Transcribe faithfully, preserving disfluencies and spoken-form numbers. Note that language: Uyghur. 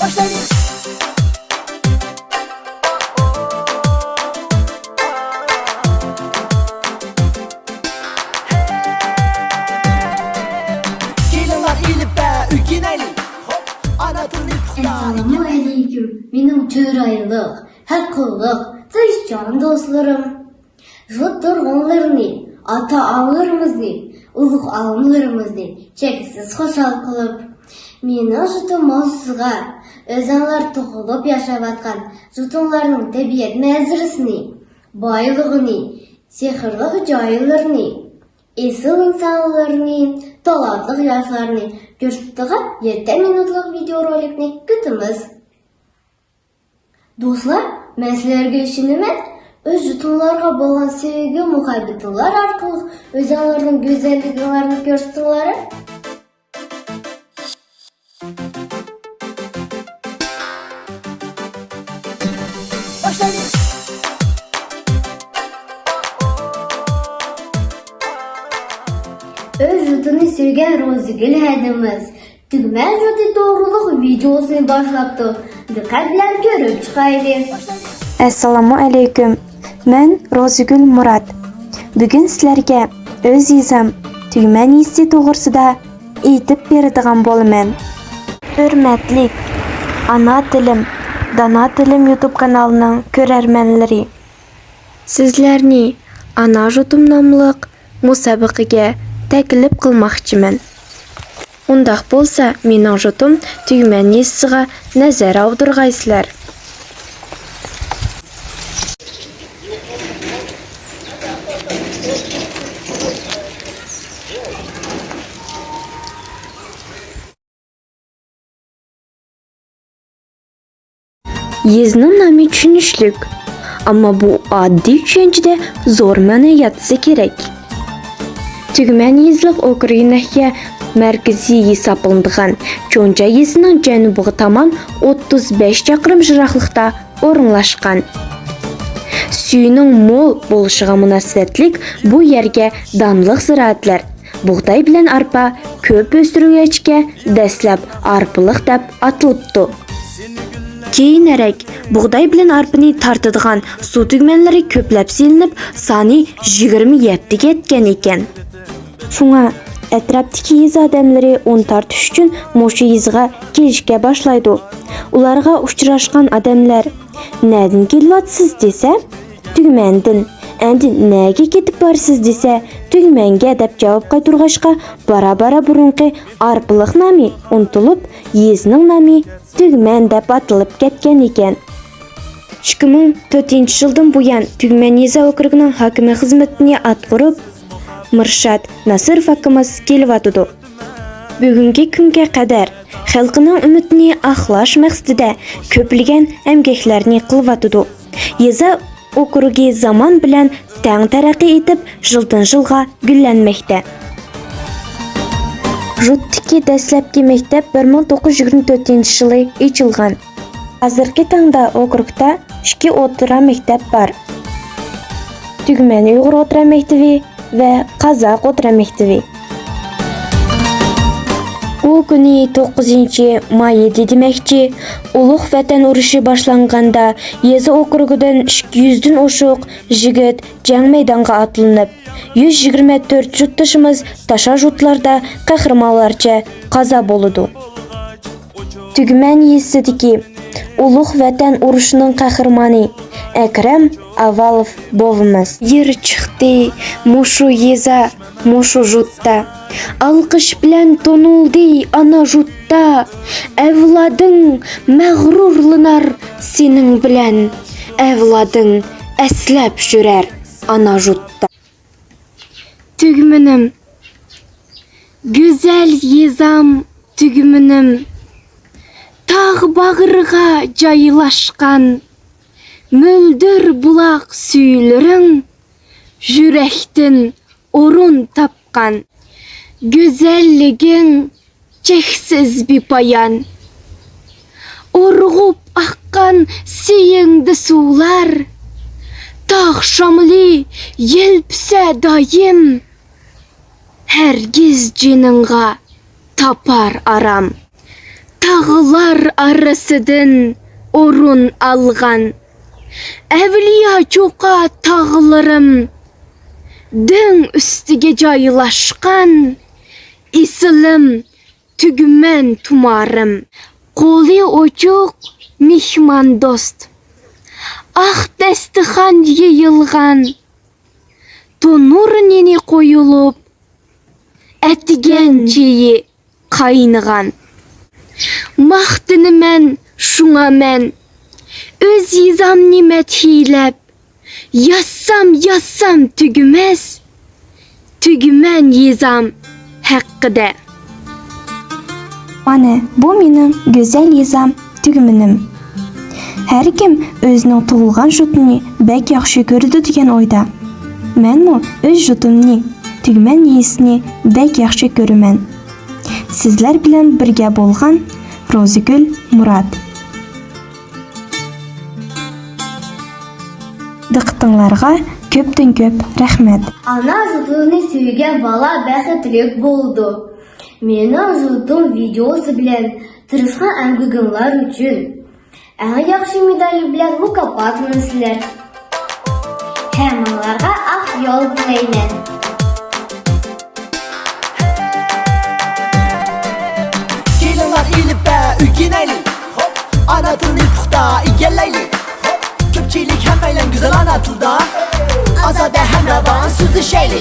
باشلايلى. كېلىڭلار ئېلىپبە ئۆگىنەيلى. خوپ، ئانا تىلنى پۇختا. ئەسسالامۇ ئەلەيكۇم، مېنىڭ چىرايلىق، ھەققىلىق، تىرىشچان دوستلىرىم. يۇرت تۇرغۇنلىرىنى، ئاتا-ئانىلىرىمىزنى، ئۇلۇغ-ئالىملىرىمىزنى چەكسىز خۇشال قىلىپ، مېنىڭ يۇرتۇم ماۋزۇسىغا ئۆزۈڭلار تۇغۇلۇپ ياشاۋاتقان يۇرتۇڭلارنىڭ تەبىئەت مەنزىرىسىنى، بايلىقىنى، سېھىرلىق جايلىرىنى، ئېسىل ئىنسانلىرىنى، تالانتلىق ياشلارنى كۆرسىتىدىغان يەتتە مىنۇتلۇق ۋىدېئورولىكنى كۈتىمىز. دوستلار، مەن سىلەرگە ئىشىنىمەن، ئۆز يۇرتۇڭلارغا بولغان سۆيگۈ، مۇھەببىتىڭلار ئارقىلىق ئۆزۈڭلارنىڭ گۈزەللىكىڭلارنى كۆرسىتىڭلار. باشلايلى. ئۆز يۇرتىنى سۆيگەن روزىگۈل ھەدىمىز تۈگمەن يۇرتى توغرۇلۇق ۋىدېئوسىنى باشلاپتۇ. دىققەت بىلەن كۆرۈپ چىقايلى. ئەسسالامۇ ئەلەيكۇم. مەن روزىگۈل مۇرات. بۈگۈن سىلەرگە ئۆز يېزام، تۈگمەن يېزىسى توغرىسىدا ئېيتىپ بېرىدىغان بولىمەن. ھۆرمەتلىك ئانا تىلىم، دانا تىلىم يۇتۇب قانالىنىڭ كۆرەرمەنلىرى، سىزلەرنى ئانا يۇرتۇم ناملىق مۇسابىقىگە تەكلىپ قىلماقچىمەن. ئۇنداق بولسا، مېنىڭ يۇرتۇم تۈگمەن يېزىسىغا نەزەر ئاودۇرغايسىلەر. يېزىنىڭ نامى چۈشىنىشلىك، ئەمما بۇ ئاددىي چۈشەنچىدە زور مەنە ياتسا كېرەك. تۈگمەن يېزىلىق ئوكرۇگى ناھىيە مەركىزى ھېسابلىنىدىغان چونجا يېزىسىنىڭ جەنۇبىغا تامان ئوتتۇز بەش چاقىرىم يىراقلىقتا ئورۇنلاشقان. سۈيىنىڭ مول بولۇشىغا مۇناسىۋەتلىك بۇ يەرگە دانلىق زىرائەتلەر بۇغداي بىلەن ئارپا كۆپ ئۆستۈرۈلگەچكە، دەسلەپ ئارپىلىق دەپ ئاتىلىپتۇ. كېيىنرەك بۇغداي بىلەن ئارپىنى تارتىدىغان سۇ تۈگمەنلىرى كۆپلەپ سېلىنىپ، سانى يىگىرمە يەتتىگە يەتكەن ئىكەن. شۇڭا ئەتراپتىكى يېزا ئادەملىرى ئۇن تارتىش ئۈچۈن مۇشۇ يېزىغا كېلىشكە باشلايدۇ. ئۇلارغا ئۇچراشقان ئادەملەر، «نەدىن كېلىۋاتىسىز؟» دېسە، «تۈگمەندىن.» «ئەمدى نەگە كېتىپ بارىسىز؟» دېسە، «تۈگمەنگە» دەپ جاۋاب قايتۇرغاچقا، بارا-بارا بۇرۇنقى ئارپىلىق نامى ئۇنتۇلۇپ، يېزىنىڭ نامى تۈگمەن دەپ ئاتىلىپ كەتكەن ئىكەن. ئىككى مىڭ تۆتىنچى يىلدىن بۇيان، تۈگمەن يېزا ئوكرۇگىنىڭ ھاكىمى خىزمىتىنى ئاتقۇرۇپ، مىرشات ناسىروف ئاكىمىز كېلىۋاتىدۇ. بۈگۈنكى كۈنگە قەدەر خەلقىنىڭ ئۈمىدىنى ئاقلاش مەقسىتىدە كۆپلىگەن ئەمگەكلەرنى قىلىۋاتىدۇ. يېزا ئوكرۇگى زامان بىلەن تەڭ تەرەققىي ئېتىپ، يىلدىن يىلغا گۈللەنمەكتە. يۇرتتىكى دەسلەپكى مەكتەپ بىر مىڭ توققۇز يۈز يىگىرمە تۆتىنچى يىلى ئېچىلغان. ھازىرقى تاڭدا ئوكرۇگتا ئىككى ئوتتۇرا مەكتەپ بار. تۈگمەن ئۇيغۇر ئوتتۇرا مەكتىۋى ۋە قازاق ئوتتۇرا مەكتىۋى. ئۇ كۈنى، توققۇزىنچى ماي ئىدى دېمەكچى، ئۇلۇغ ۋەتەن ئۇرۇشى باشلانغاندا، يېزا ئوكرۇگىدىن ئىككى يۈزدىن ئوشۇق يىگىت جەڭ مەيدانغا ئاتلىنىپ، يۈز يىگىرمە تۆت يۇرتدىشىمىز تاشا يۇرتلاردا قەھرىمانلارچە قازا بولىدۇ. تۈگمەن يېزىسىدىكى ئۇلۇغ ۋەتەن ئۇرۇشىنىڭ قەھرىمانى ئەكرەم ئاۋالوف بوۋىمىز. يىر چىقتى مۇشۇ يېزا، مۇشۇ يۇرتتا. ئالقىش بىلەن تونۇلدى ئانا يۇرتتا. ئەۋلادىڭ مەغرۇرلىنار سېنىڭ بىلەن. ئەۋلادىڭ ئەسلەپ يۈرەر ئانا يۇرتتا. تۈگمىنىم، گۈزەل يېزام تۈگمىنىم، تاغ باغرىغا جايلاشقان، مۆلدۈر بۇلاق سۈيلىرىڭ يۈرەكتىن ئورۇن تاپقان. گۈزەللىكىڭ چەكسىز بىپايان. ئۇرغۇپ ئاققان سۈيۈڭدە سۇلار، تاغ شامىلى يەلپۈسە دائىم. ھەرگىز جېنىڭغا تاپار ئارام. تاغلار ئارىسىدىن ئورۇن ئالغان ئەۋلىيا چوقا تاغلىرىم، دۆڭ ئۈستىگە جايلاشقان ئېسىلىم، تۈگمەن تۇمارىم. قولى ئوچۇق مېھماندوست، ئاق دەستىخان يېيىلغان، تونۇر نېنى قويۇلۇپ، ئەتىگەن چېيى قاينىغان. ماختىنىمەن شۇڭا مەن، ئۆز يېزامنى مەدھىيلەپ، يازسام، يازسام تۈگىمەس، تۈگمەن يېزام ھەققىدە. مانا، بۇ مېنىڭ گۈزەل يېزام، تۈگمىنىم. ھەركىم ئۆزىنىڭ تۇغۇلغان يۇرتىنى بەك ياخشى كۆرىدۇ دېگەن ئويدا. مەنمۇ ئۆز يۇرتۇمنى، تۈگمەن يېزىسىنى بەك ياخشى كۆرىمەن. سىزلەر بىلەن بىرگە بولغان روزىگۈل مۇرات. دىققىتىڭلارغا كۆپتىن كۆپ رەھمەت. ئانا يۇرتىنى سۆيگەن بالا بەختلىك بولىدۇ. مېنىڭ يۇرتۇم ۋىدېئوسى بىلەن تىرىشقان ئەمگىكىڭلار ئۈچۈن ئەڭ ياخشى مېدال بىلەن مۇكاپاتلىنىسىلەر. ھەممىڭلارغا ئاق يول تىلەيمەن. كېلىڭلار ئېلىپبە ئۆگىنەيلى. ئانا تىلنى پۇختا ئىگىلەيلى. كۆپچىلىك ھەممەيلەن گۈزەل ئانا تىلدا ئازادە ھەم راۋان سۆزلىشەيلى.